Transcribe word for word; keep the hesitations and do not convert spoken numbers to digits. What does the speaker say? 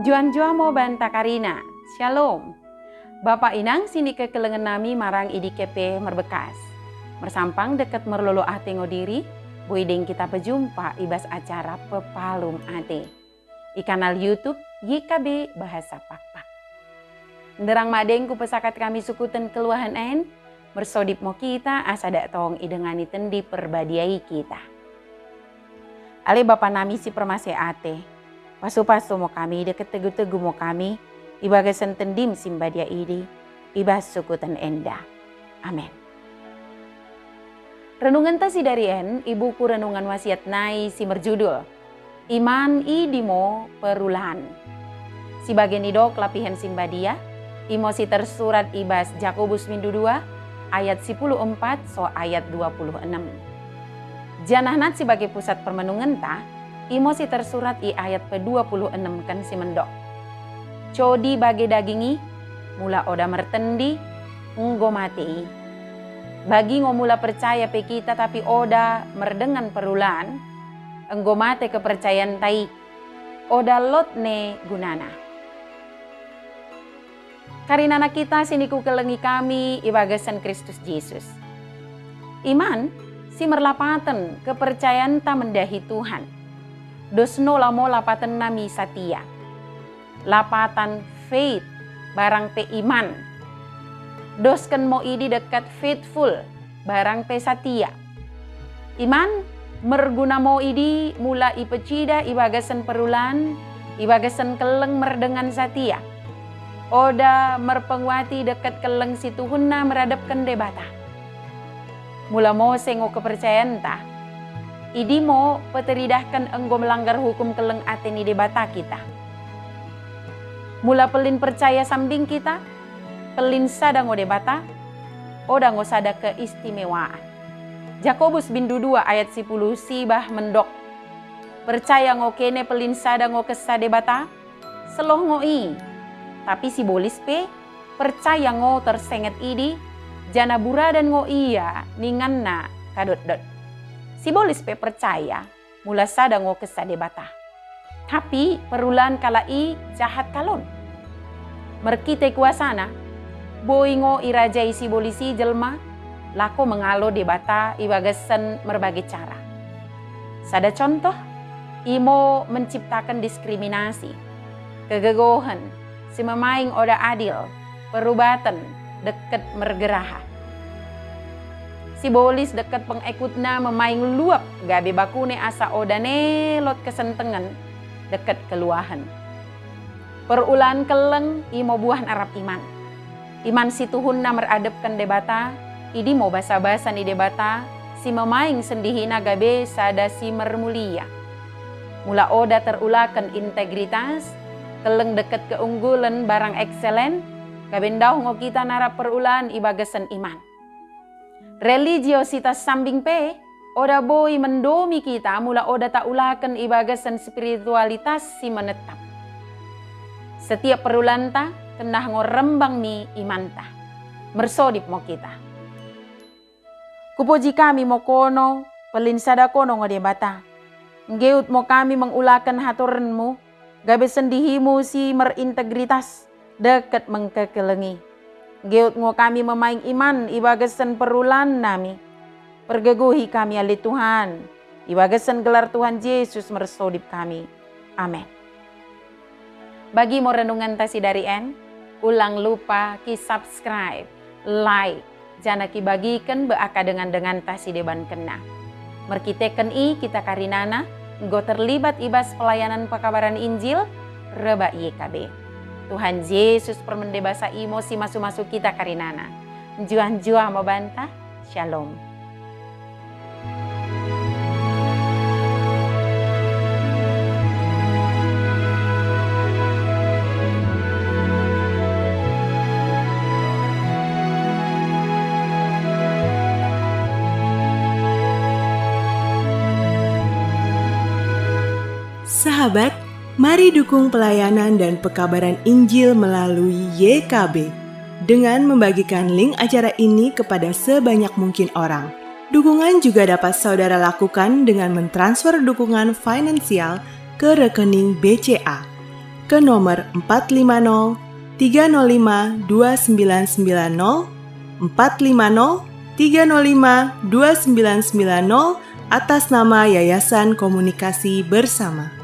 Njuah-njuah mo banta karina. Syalom. Bapa inang sinikekelengen nami marang i dike pe merbekkas. Mersampang dekket merlolo ate ngo diri, boi deng kita pejumpa i bas acara Pepalum Ate i kanal YouTube Y K B Bahasa Pakpak. Nderrang madeng kupesakat kami sukuten keluahen en, mersodip mo kita asa dak tong idengani Tendi Perbadia i kita. Ale Bapa nami si permaseh ate, pasu-pasu mo kami dekket tegu-tegu mo kami i bagasen Tendim si mbadia idi, i bas sukuten enda. Amen. Renungenta sidari en i buku Renungan Wasiat nai si merjudul, Iman idi mo perulaan. Si bage nidok lapihen si mbadia, imo si tersurat i bas Jakobus bindu dua ayat sipuluh empat soh ayat dua puluh enem. Janah nat si bage pusat permenungenta, imo si tersurat i ayat pedua puluh enemken si mendok, codi bage daging i, mula oda mertendi, enggo mate i. Bagi ngo mula percaya pe kita tapi oda merdengan perulaan, enggo mate kepercayanta i, oda lot ne gunana. Karinana kita sinikukelengi kami i bagasen Kristus Jesus. Iman si merlapaten kepercayanta mendahi Tuhan. Dos nola mo lapatenna mi satia. Lapatan faith, barang pe iman. Dosken mo idi dekket faithful, barang pe satia. Iman merguna mo idi mula ipecidah i bagasen perulaan, i bagasen kelleng merdengan satia. Oda merpenguati dekket kelleng situhunna meradepken Debata. Mula mose ngo kepercayanta, idi mo peteridahken enggo melanggar hukum kelleng ate ni Debata kita. Mula pellin percaya sambing kita, pellin sada ngo Debata, oda ngo sada keistimewaan. Jakobus bindu dua ayat sipuluh siwah mendok, percaya ngo kene pellin sada ngo kessa Debata, selloh ngo i. Tapi sibolis pe percaya ngo tersenget idi, janah buradan ngo ia ninganna kadotdot. Sibolis pe percaya, mula sada ngo kessa Debata. Tapi perulaan kalak i jahat kalon. Merkite kuasana, boi ngo irajai sibolis i jelma, lako mengalo Debata i bagasen merbage cara. Sada contoh, imo menciptaken diskriminasi, kegegohen, si memaing oda adil, perubaten, dekket mergeraha. Sibolis dekket pengekutna memaing luap gabe bakune asa oda ne lot kesentengen dekket keluahen. Perulaan kelleng imo buah narap iman. Iman situhunna meradepken Debata, idi mo basa-basa ni Debata, si memaing sendihina gabe sada si mermulia. Mula oda terulaken integritas, kelleng dekket keunggulen barang ekselen, gabe ndauh ngo kita narap perulaan i bagasen iman. Religiositas sambing pe oda boi mendomi kita mula oda taulaken i bagasen spiritualitas si menetap. Setiap perulaanta kennah ngo rembang mi imanta. Mersodip mo kita. Kupoji kami mo kono, pellin sada kono ngo Debata. Nggeut mo kami mengulaken hatorenmu, gabe sendihimu si merintegritas, dekket mengkekelengi. Nggeut ngo kami memaing iman i bagasen perulaan nami. Pergegohi kami ale Tuhan, i bagasen gelar Tuhan Jesus mersodip kami. Amen. Bagi mo renungenta sidari en, ulang lupa ki-subscribe, like, janah kibagiken bak dengan-denganta si debankenna. Merkiteken i kita karinana enggo terlibat i bas pelayanan pekabaran Injil rebbak Y K B. Tuhan Jesus permende basa imo si masu-masu kita karinana. Njuah-njuah mo banta. Shalom. Sahabat, mari dukung pelayanan dan pekabaran Injil melalui Y K B dengan membagikan link acara ini kepada sebanyak mungkin orang. Dukungan juga dapat saudara lakukan dengan mentransfer dukungan finansial ke rekening B C A ke nomor empat lima nol tiga nol lima dua sembilan sembilan nol, empat lima nol tiga nol lima dua sembilan sembilan nol, atas nama Yayasan Komunikasi Bersama.